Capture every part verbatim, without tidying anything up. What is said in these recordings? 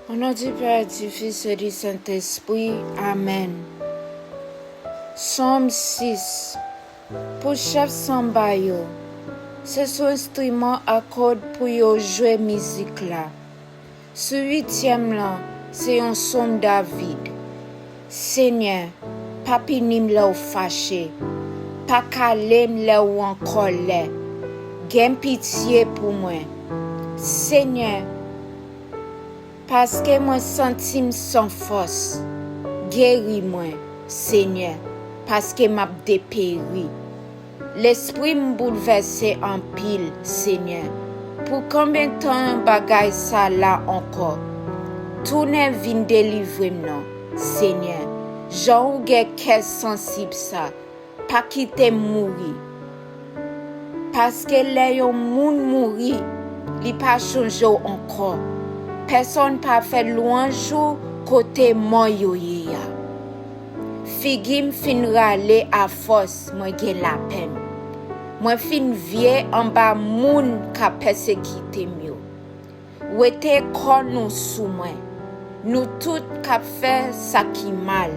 Au nom du Père, du Fils et du Saint-Esprit. Amen. Sòm sis. Pou chèf sanba yo, se sou enstriman a kòd pou yo jwe mizik la. Sou uityèm lan, se yon sòm David. Senyè, pa pini m lè w fache. Pa kale m lè w an kòlè. Gen pitye pou mwen. Senyè, paske mwen santi m san fòs, geri mwen, Senyè, paske m ap deperi. Lespri m boulvèse anpil, Senyè. Pou konbyen tan bagay sa la ankò? Tounen vin delivre m non, Senyè. Jan ou gen kè sansib sa, pa kite m mouri. Paske lè yon moun mouri, li pa chonje w ankò. Pèsòn pa fè lwanj ou kote mò yo ye a. Figi m fin rale afòs mwen gen lapenn. Mwen fin vye anba moun k ap pèsekite m yo. Wete kò nou sou mwen, nou tout k ap fè sa ki mal,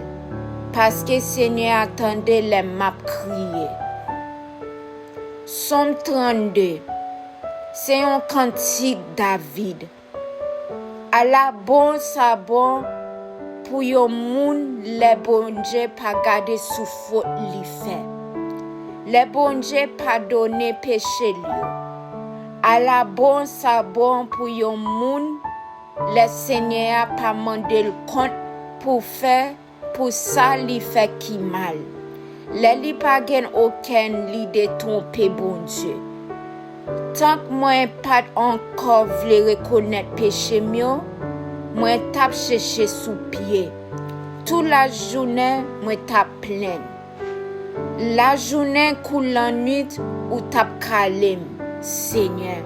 paske Senyè a tande lè m ap kriye. Sòm trannde. Se yon kantik David. Ala bon sa bon pou yon moun lè Bondye pa gade sou fot li fè, lè Bondye padone peche l yo. Ala bon sa bon pou yon moun lè Senyè a pa mande l kont pou fè pou sa li fè ki mal, lè li pa gen okenn lide twonpe Bondye. Tank mwen pa t ankò vle rekonèt peche m yo, mwen t ap chèche sou pye. Tou lajounen, mwen t ap plenn. Lajounen kou lannwit, ou t ap kale m, Senyè.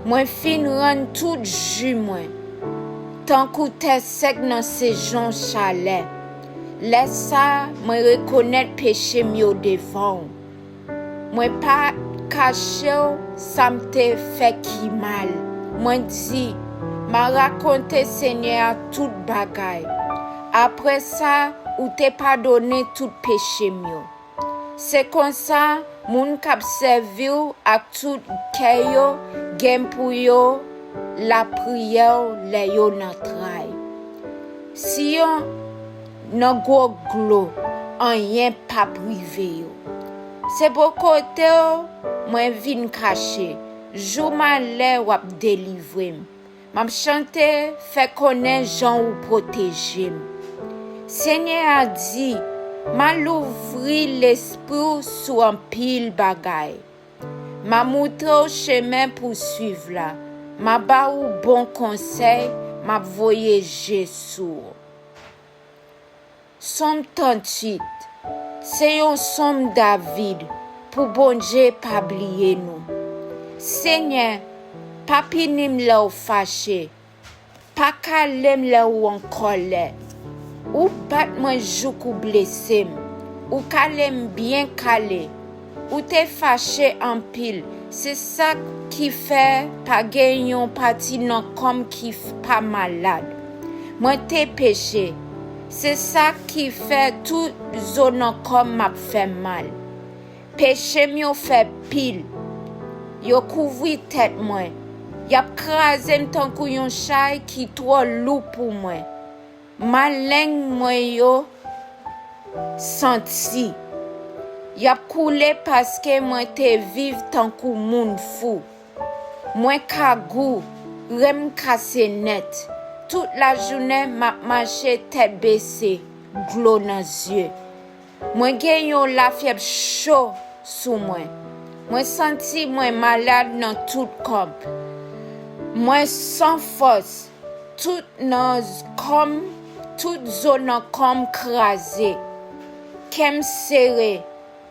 Mwen fin rann tout ji mwen, tankou tè sèk nan sezon chalè. Lè sa a, mwen rekonèt peche m yo devan w. Mwen pa kache w sa m te fè ki mal. Mwen di, m a rakonte Senyè a tout bagay. Apre sa, ou te padone tout peche m yo. Se konsa, moun k ap sèvi w ak tout kè yo gen pou yo lapriyè w lè yo nan tray. Si yo nan gwo glo, anyen p ap rive yo. Se bò kote w mwen vin kache, jou malè w ap delivre m. M ap chante, fè konnen jan ou pwoteje m. Senyè a di, m a louvri lespri w sou anpil bagay. M a moutre w chemen pou w swiv la. M a ba ou bon konsèy, m ap voye je sou ou. Sòm tranntuit. Se yon sòm David pou Bondye pa bliye nou. Senyè, pa pini m lè w fache. Pa kale m lè w an kòlè. Ou bat mwen jouk ou blese m. Ou kale m byen kale. Ou te fache anpil. Se sa ki fè pa gen yon pati nan kò m ki pa malad. Mwen te peche. Se sa ki fè tout zo nan kò m ap fè m mal. Peche m yo fè pil. Yo kouvri tèt mwen. Y ap kraze m tankou yon chay ki twò lou pou mwen. Maleng mwen yo santi. Y ap koule paske mwen te viv tankou moun fou. Mwen ka gou, ren m kase nèt. Tout lajounen m ap mache tèt bese, glo nan zye. Mwen gen yon lafyèv cho sou mwen. Mwen santi mwen malad nan tout kò m. Mwen san fòs. Tout nan kò m, tout zo nan kò m kraze. Kè m sere.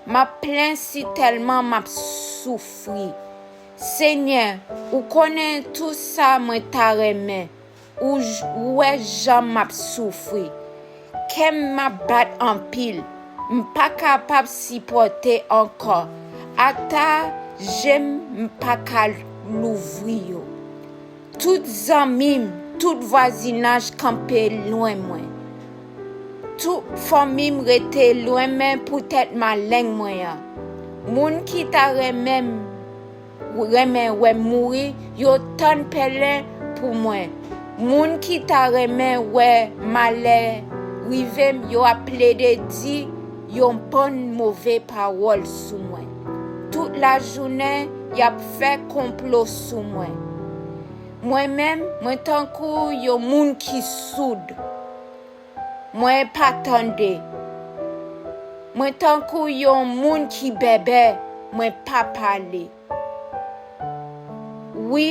M ap plen si tèlman m ap soufri. Senyè, ou konnen tou sa mwen ta renmen. Ou j- ou wè jan m ap soufri. Kè m ap bat anpil. M pa kapab sipòte ankò. Ata je m, m pa ka louvri yo. Tout zanmi m, tout vwazinaj kanpe lwen mwen. Tout fanmi m rete lwen men poutèt maleng mwen an. Moun ki ta renmen m renmen wè m mouri, yo tann pèlen pou mwen. Moun ki ta renmen wè malè rive m, yo ap plede di yon bann move pawòl sou mwen. Tout lajounen, y ap fè konplo sou mwen. Mwen menm, mwen tankou yon moun ki soud. Mwen pa tande. Mwen tankou yon moun ki bèbè, mwen pa pale. Wi,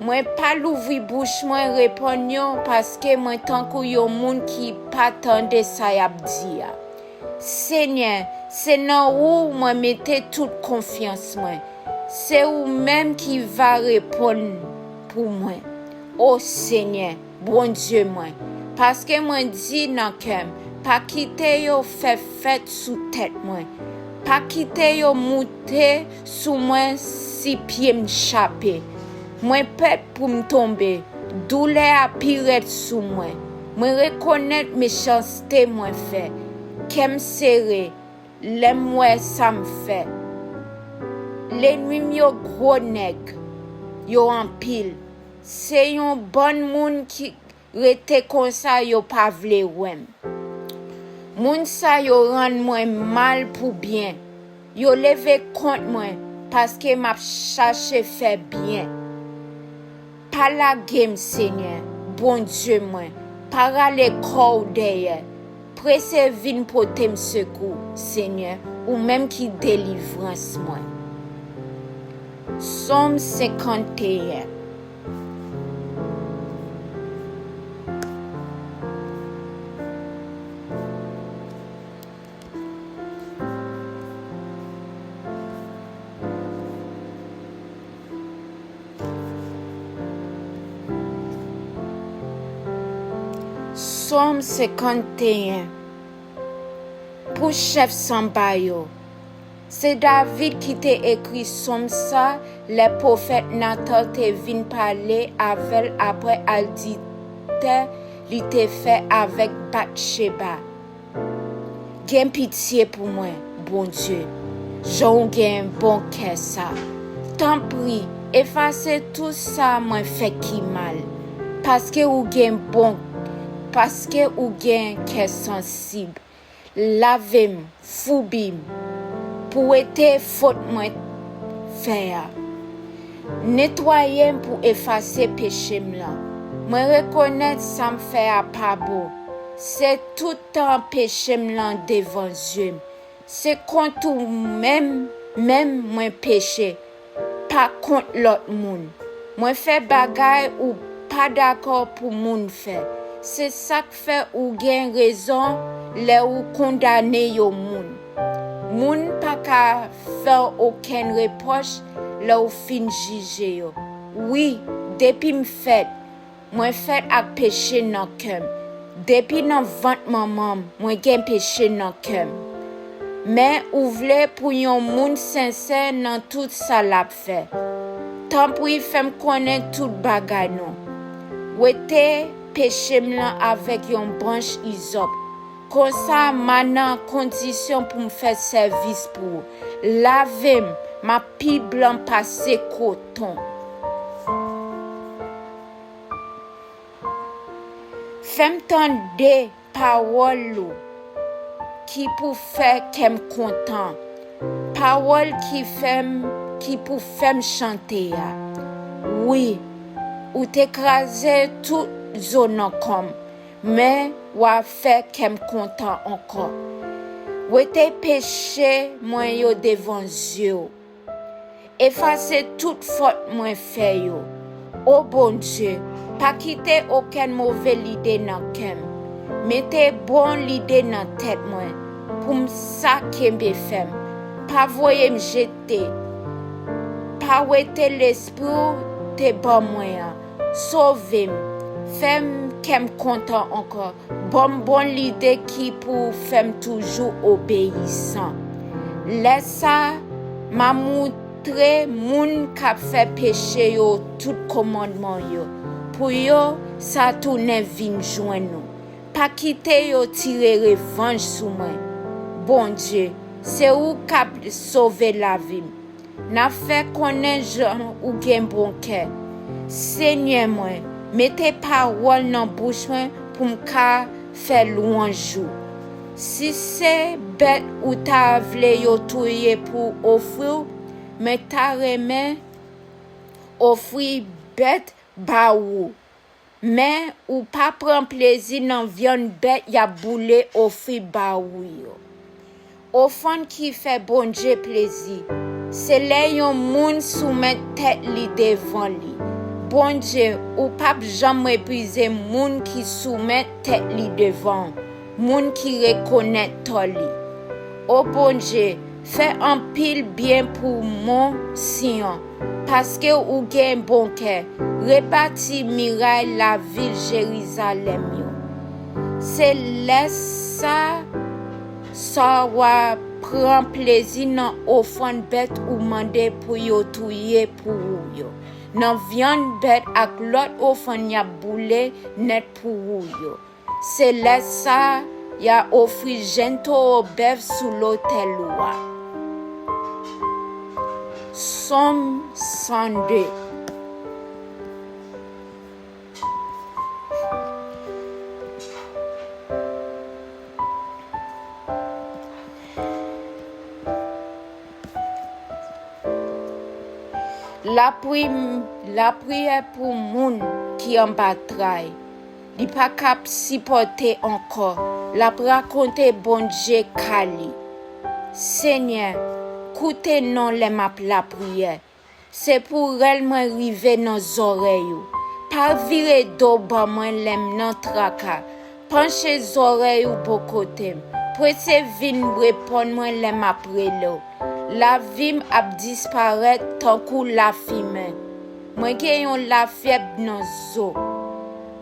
mwen pa louvri bouch mwen reponn yo, paske mwen tankou yon moun ki pa tande sa y ap di a. Senyè, se nan ou mwen mete tout konfyans mwen. Se ou menm ki va reponn pou mwen. O Senyè, Bondye mwen, paske mwen di nan kè m, pa kite yo fè fèt sou tèt mwen. Pa kite yo moute sou mwen si pye m chape. Mwen pè pou m tonbe, doulè a pi rèd sou mwen. Mwen rekonèt mechanste mwen fè. Kè m sere lè m wè sa m fè. Lènmi m yo gwo nèg, yo anpil. Se yon bann moun ki rete konsa, yo pa vle wè m. Moun sa yo rann mwen mal pou byen. Yo leve kont mwen paske m ap chache fè byen. Pa lage m, Senyè, Bondye mwen, pa rale kò w dèyè. Prese vin pote m sekou, Senyè, ou menm ki delivrans mwen. Sòm senkanteyen. Sòm senkanteyen. Pou chèf sanba yo. Se David ki te ekri sòm sa lè pwofèt Natan te vin pale avè l apre adiltè li te fè avèk Batcheba. Gen pitye pou mwen, Bondye, jan w gen bon kè sa. Tanpri, efase tou sa mwen fè ki mal, paske ou gen bon, paske ou gen kè sansib. Lave m, foubi m, pou wete fòt mwen fè a. Netwaye m pou efase peche m lan. Mwen rekonèt sa m fè a pa bon. Se tout tan peche m lan devan zye m. Se kont ou menm, menm mwen peche, pa kont lòt moun. Mwen fè bagay ou pa dakò pou moun fè. Se sa k fè ou gen rezon lè ou kondane yon moun. Moun pa ka fè w okenn repwòch lè w fin jije yo. Wi, depi m fèt, mwen fèt ak peche nan kè m. Depi nan vant manman m, mwen gen peche nan kè m. Men ou vle pou yon moun sensè nan tout sa l ap fè. Tanpri, fè m konnen tout bagay non. Wete peche m lan avèk yon branch izòp. Konsa, m a nan kondisyon pou m fè sèvis pou ou. Lave m, m ap pi blan pase koton. Fè m tande pawòl ou ki pou fè kè m kontan. Pawòl ki fè m, ki pou fè m chante a. Wi, ou te kraze tout zo nan kò m, men w a fè kè m kontan ankò. Wete peche mwen yo devan zye w. Efase tout fòt mwen fè yo. O Bondye, pa kite okenn move lide nan kè m. Mete bon lide nan tèt mwen, pou m sa kenbe fèm. Pa voye m jete. Pa wete lespri w te ban mwen an. Sove m. Fè m kè m kontan ankò. Ban m bon lide ki pou fè m toujou obeyisan. Lè sa a, m a moutre moun k ap fè peche yo tout kòmandman yo, Pou yo, sa tounen vin jwenn ou. Pa kite yo tire revanj sou mwen. Bondye, se ou k ap sove lavi m. N ap fè konnen jan ou gen bon kè. Senyè mwen, mete pawòl nan bouch mwen pou m ka fè lwanj ou. Si se bèt ou ta vle yo touye pou ofri w, mwen ta renmen ofri bèt ba ou. Men, ou pa pran plezi nan vyann bèt y ap boule ofri ba ou yo. Ofrann ki fè Bondye plezi, se lè yon moun soumèt tèt li devan li. Bondye, ou p ap janm meprize moun ki soumèt tèt li devan w, moun ki rekonèt tò li. O Bondye, fè anpil byen pou Mont Siyon, paske ou gen bon kè. Rebati miray lavil Jerizalèm yo. Se lè sa sa w a pran plezi nan ofrann bèt ou mande pou yo touye pou ou yo, nan vyann bèt ak lòt ofrann y ap boule nèt pou ou yo. Se lè sa y a ofri jenn towo bèf sou lotèl ou a. Sòm san de. Lapri, lapriyè pou moun ki anba tray. Li pa kab sipòte ankò. L ap rakonte Bondye ka li. Senyè, koute non lè m ap lapriyè. Se pou rèl mwen rive nan zòrèy ou. Pa vire do ban mwen lè m nan traka. Panche zòrèy ou bò kote m. Prese vin reponn mwen lè m ap rele w. Lavi m ap disparèt tankou lafimen. Mwen gen yon lafyèb nan zo.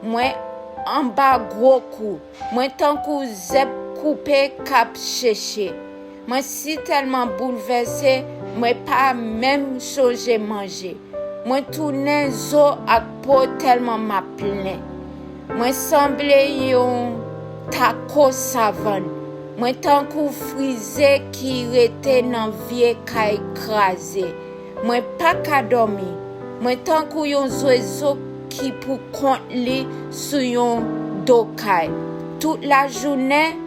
Mwen anba gwo kou. Mwen tankou zèb koupe k ap cheche. Mwen sitèlman boulvèse, mwen pa menm chonje manje. Mwen tounen zo ak po tèlman m ap plen. Mwen sanble yon tako savann. Mwen tankou frize ki rete nan vye kay kraze. Mwen pa ka dòmi. Mwen tankou yon zwezo ki pou kont li sou yon do kay. Tout lajounen,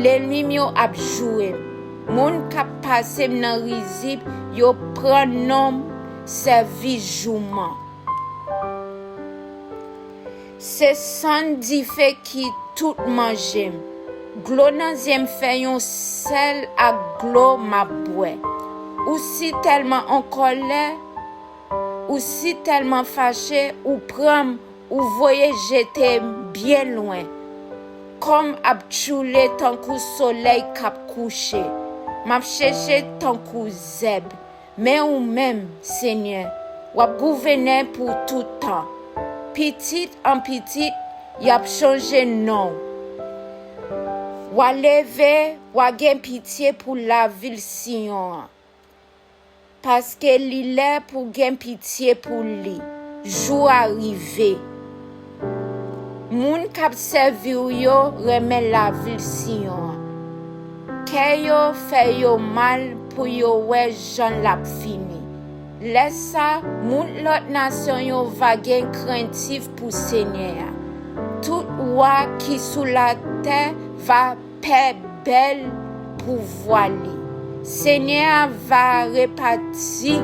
lènmi m yo ap joure m. Moun k ap pase m nan rizib yo pran non m sèvi jouman. Se sann dife ki tout manje m. Dlo nan zye m fè yon sèl ak dlo m ap bwè. Ou sitèlman an kòlè, ou sitèlman fache, ou pran m, ou voye jete m byen lwen. Kò m ap tchoule tankou solèy k ap kouche. M ap cheche tankou zèb. Men ou menm, Senyè, w ap gouvène pou tout tan. Pitit an pitit, y ap chonje non w. W a leve, w a gen pitye pou lavil Siyon an. Paske li lè pou gen pitye pou li. Jou a rive. Moun k ap sèvi w yo renmen lavil Siyon an. Kè yo fè yo mal pou yo wè jan l ap fini. Lè sa, moun lòt nasyon yo va gen krentif pou Senyè a. Tout wa ki sou latè va pè bèl pouvwa li. Senyè a va repati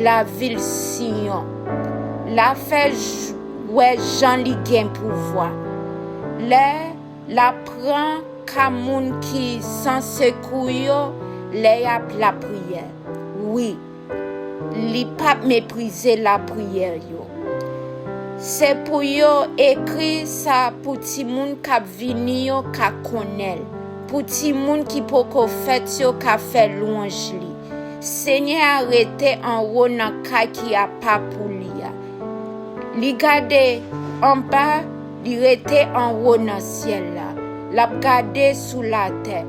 lavil Siyon. L a fè j-, wè jan li gen pouvwa. Lè l a pran ka moun ki san sekou yo, lè y ap lapriyè. Wi, li p ap meprize lapriyè yo. Se pou yo ekri sa pou timoun k ap vini yo ka konnen l, pou timoun ki poko fèt yo ka fè lwanj li. Senyè a rete anwo nan kay ki apa pou li a. Li gade anba, li rete anwo nan syèl la. L ap gade sou latè,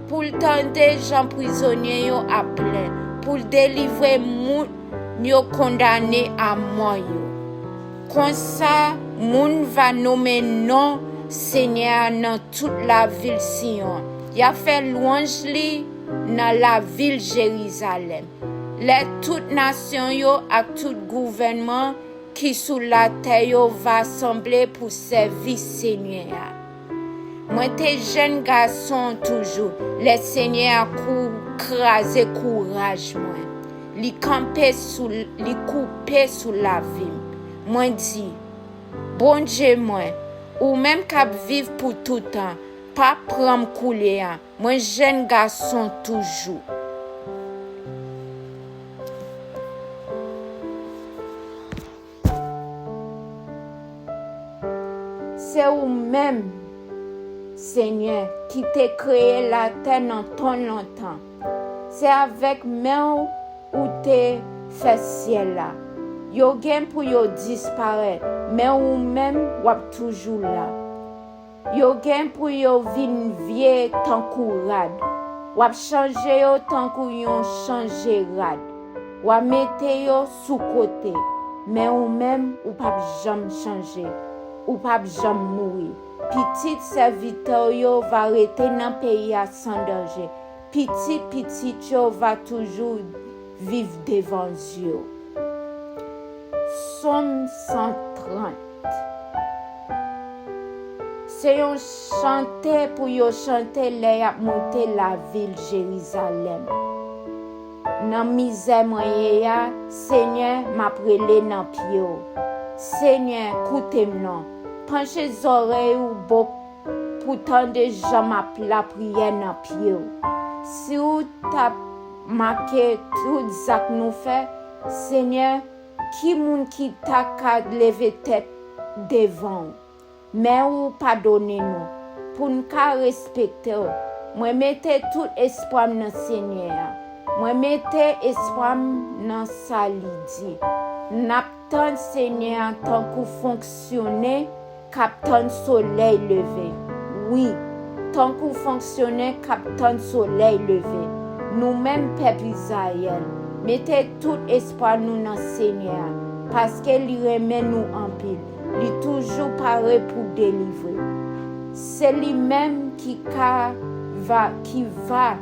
pou l tande jan prizonye yo ap plenn, pou l delivre moun yo kondane a mò yo. Konsa, Moun va nonmen non Senyè a nan tout lavil Siyon. Y a fè lwanj li nan lavil Jerizalèm. Lè tout nasyon yo ak tout gouvènman ki sou latè yo va sanble pou sèvi Senyè a. Mwen te jèn gason toujou, lè Senyè a kou, kraze kouraj mwen. Li kanpe sou, li koupe sou lavi m. Mwen di, Bondye mwen, ou menm k ap viv pou toutan, pa pran m koulye a, mwen jèn gason toujou. Se ou menm, Senyè, ki te kreye latè nan tan lontan. Se avèk men w ou te fè syèl la. Yo gen pou yo disparèt, men ou menm w ap toujou la. Yo gen pou yo vin vye tankou rad. W ap chanje yo tankou yon chanje rad. W a mete yo sou kote, men ou menm ou p ap janm chanje, ou p ap janm mouri. Pitit sèvitè w yo va rete nan peyi a san danje. Pitit pitit yo va toujou viv devan zye w. Sòm san trant. Se yon chante pou yo chante lè y ap monte lavil Jerizalèm. Nan mizè mwen ye a, Senyè, m ap rele nan pye w. Senyè, koute m non. Panche zòrèy ou bò pou tande jan m ap lapriyè nan pye w. Si w t ap make tout zak nou fè, Senyè, ki moun ki ta ka leve tèt devan w? Men ou padone nou, pou n ka respekte w. Mwen mete tout espwa m nan Senyè a. Mwen mete espwa m nan sa li di. N ap tann Senyè a tankou fonksyonè k ap tann solèy leve. Wi, tankou fonksyonè k ap tann solèy leve. Nou menm pèp Izrayèl, mete tout espwa nou nan Senyè a, paske li renmen nou anpil. Li toujou pare pou delivre. Se li menm ki ka, va, ki va,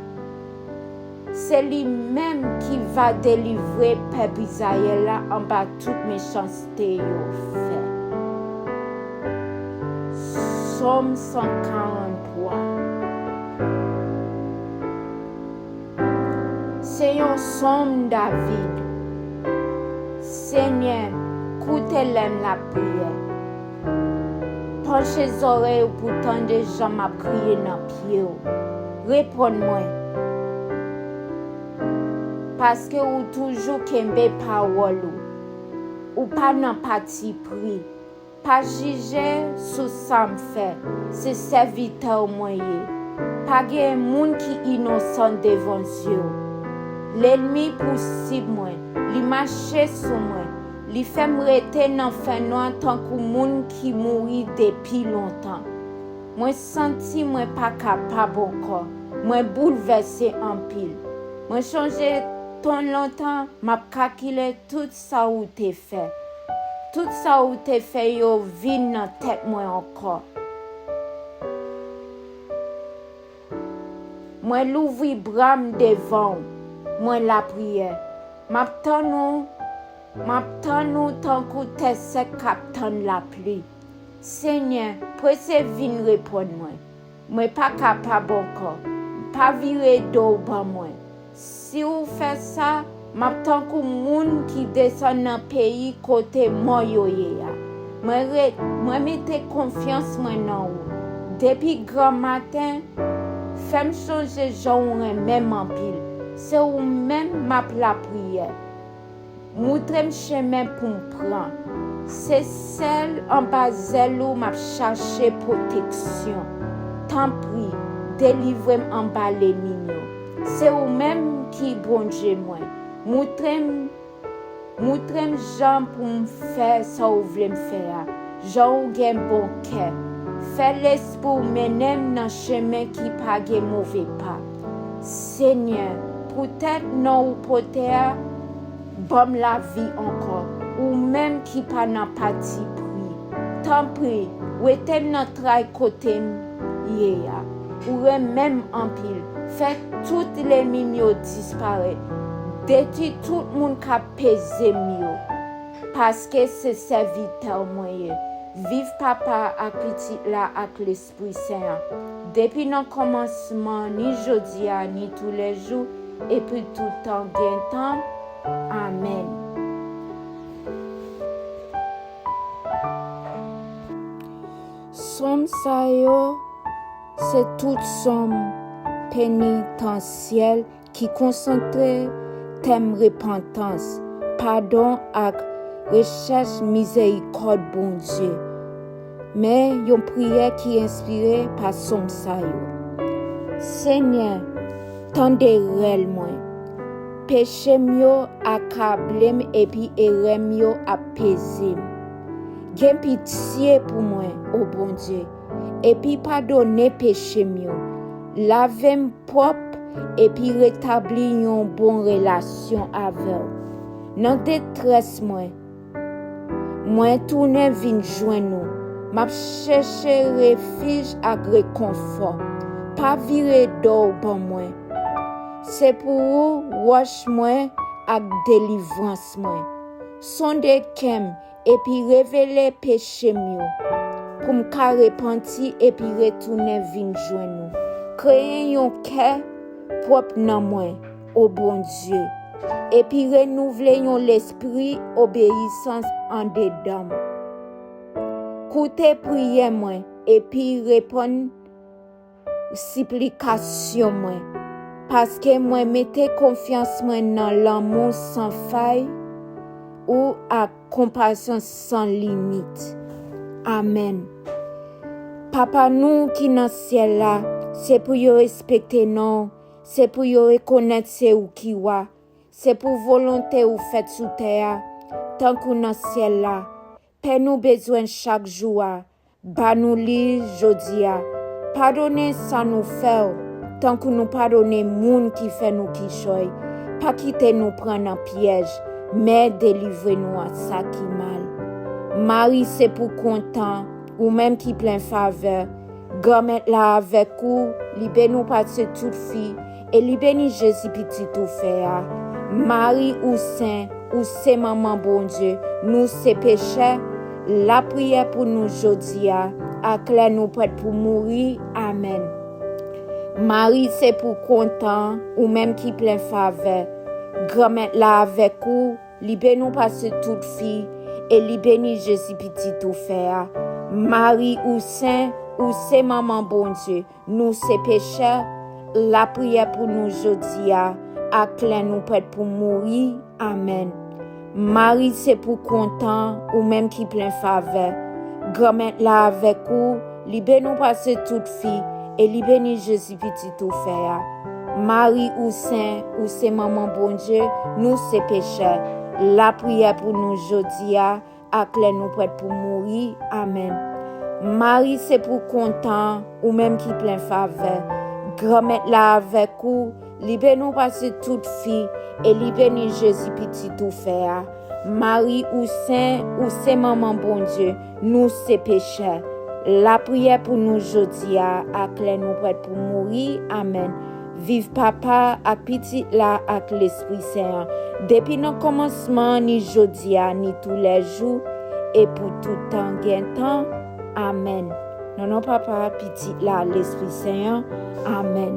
se li menm ki va delivre pèp Izrayèl la anba tout mechanste yo fè. Sòm san karanntwa. Se yon sòm David. Senyè, koute lè m lapriyè. Panche zòrèy ou pou tande jan m ap kriye nan pye w. Reponn mwen, paske ou toujou kenbe pawòl ou. Ou pa nan patipri. Pa jije sou sa m fè, se sèvitè w mwen ye. Pa gen moun ki inosan devan zye w. Lènmi pousib mwen, li mache sou mwen, li fè m rete nan fènwa tankou moun ki mouri depi lontan. Mwen santi mwen pa kapab ankò, mwen boulvèse anpil. Mwen chonje tan lontan, m ap kakile tout sa ou te fè. Tout sa ou te fè yo vin nan tèt mwen ankò. Mwen louvri bra m devan w, mwen lapriyè. M ap tann ou, m ap tann ou tankou tè sèk k ap tann lapli. Senyè, prese vin reponn mwen. Mwen pa kapab ankò. Pa vire do w ban mwen. Si w fè sa, m ap tankou moun ki desann nan peyi kote mò yo ye a. Mwen re-, mwen mete konfyans mwen nan ou. Depi granmaten, fè m sonje jan w renmen m anpil. Se ou menm m ap lapriyè. Moutre m chemen pou m pran. Se sèl anba zèl ou m ap chache pwoteksyon. Tanpri, delivre m anba lènmi m yo. Se ou menm ki Bondye mwen. Moutre m, moutre m jan pou m fè sa ou vle m fè a. Jan ou gen bon kè. Fè Lespri w mennen m nan chemen ki pa gen move pa. Senyè, poutèt non ou pote a, ban m lavi ankò, ou menm ki pa nan patipri. Tanpri, wete m nan tray kote m ye a. Ou renmen m anpil. Fè tout lènmi m yo disparèt. Detwi tout moun k ap peze m yo. Paske se sèvitè w mwen ye. Viv Papa ak Pitit la ak Lespri Sen an. Depi nan kòmansman, ni jodi a, ni toulèjou, e pou tout tan gen tan. Amèn. Sòm sa yo se tout sòm penitansyèl ki konsantre tèm repantans, padon ak rechèch mizerikòd Bondye. Men yon priyè ki enspire pa sòm sa yo. Senyè, tande rèl mwen. Peche m yo akable m epi erè m yo ap peze m. Gen pitye pou mwen, o Bondye, epi padone peche m yo. Lave m pwòp epi retabli yon bon relasyon avè w. Nan detrès mwen, mwen tounen vin jwenn ou. M ap chèche refij ak rekonfò. Pa vire do w ban mwen. Se pou ou wòch mwen ak delivrans mwen. Sonde kè m epi revele peche m yo, pou m ka repanti epi retounen vin jwenn ou. Kreye yon kè pwòp nan mwen, o Bondye, epi renouvle yon lespri obeyisans andedan m. Koute priyè mwen epi reponn siplikasyon mwen, paske mwen mete konfyans mwen nan lanmou san fay ou ak konpasyon san limit. Amèn. Papa nou ki nan syèl la, se pou yo respekte non w, se pou yo rekonèt se ou ki wa, se pou volonte ou fèt sou tè a, tankou nan syèl la. Pen nou bezwen chak jou a, ba nou li jodi a. Padone sa nou fè w, tankou nou padone moun ki fè nou kichòy. Pa kite nou pran nan pyèj, men delivre nou ak sa ki mal. Mari se pou kontan, ou menm ki plen favè. Granmèt la avèk ou, li beni w pase tout fi, e li beni Jezi pitit ou fè a. Mari ou sen, ou se manman Bondye, nou se pechè, lapriyè pou nou jodi a, ak lè nou prèt pou mouri. Amèn. Mari se pou kontan, ou menm ki plen favè. Granmèt la avèk ou, li beni w pase tout fi, e li beni Jezi pitit ou fè a. Mari ou sen, ou se manman Bondye, nou se pechè, lapriyè pou nou jodi a, ak lè nou prèt pou mouri. Amèn. Mari se pou kontan, ou menm ki plen favè. Granmèt la avèk ou, li beni w pase tout fi, e li beni Jezi pitit ou fè a. Mari ou sen, ou se manman Bondye, nou se pechè. Lapriyè pou nou jodi a, ak lè nou prèt pou mouri. Amèn. Mari se pou kontan, ou menm ki plen favè. Granmèt la avèk ou, li beni w pase tout fi, e li beni Jezi pitit ou fè a. Mari ou sen, ou se manman Bondye, nou se pechè. Lapriyè pou nou jodi a, ak lè nou prèt pou mouri. Amèn. Viv Papa ak Pitit la ak Lespri Sen an, depi nan kòmansman, ni jodi a, ni toulèjou, e pou tout tan gen tan. Amèn. Nan non Papa, Pitit la, Lespri Sen an. Amèn.